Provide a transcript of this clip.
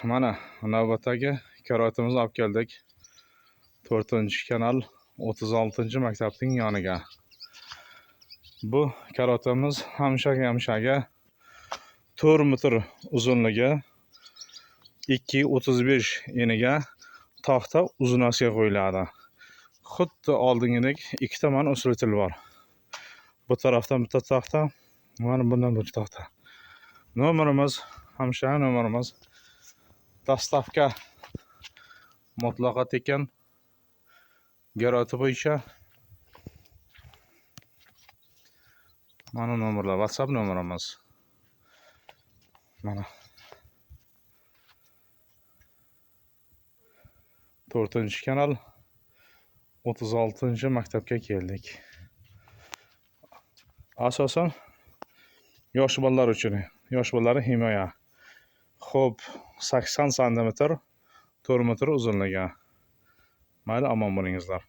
Mana navbatdagi karavotimizni olib keldik. 4-kanal 36-maktabning yoniga. Bu karavotimiz hamshak-hamshaga 4 metr uzunligi, 2,35 eniga taxta uzunasiga qo'yiladi. Xuddi oldingidek ikkita mana усилитель bor. Bu tarafdan bitta taxta, mana bundan bir taxta. Nomerimiz hamsha nomerimiz. Доставка mutlaqo tekin. Garoti bo'yicha mana nomerlar, WhatsApp nomerimiz. Mana 4-kanal 36-maktabga keldik. Asosan yosh bolalar uchun, yosh bolalarni himoya. Xo'p, 80 santimetr, 4 metr uzunligi. Mayli, omon bo'lingizlar.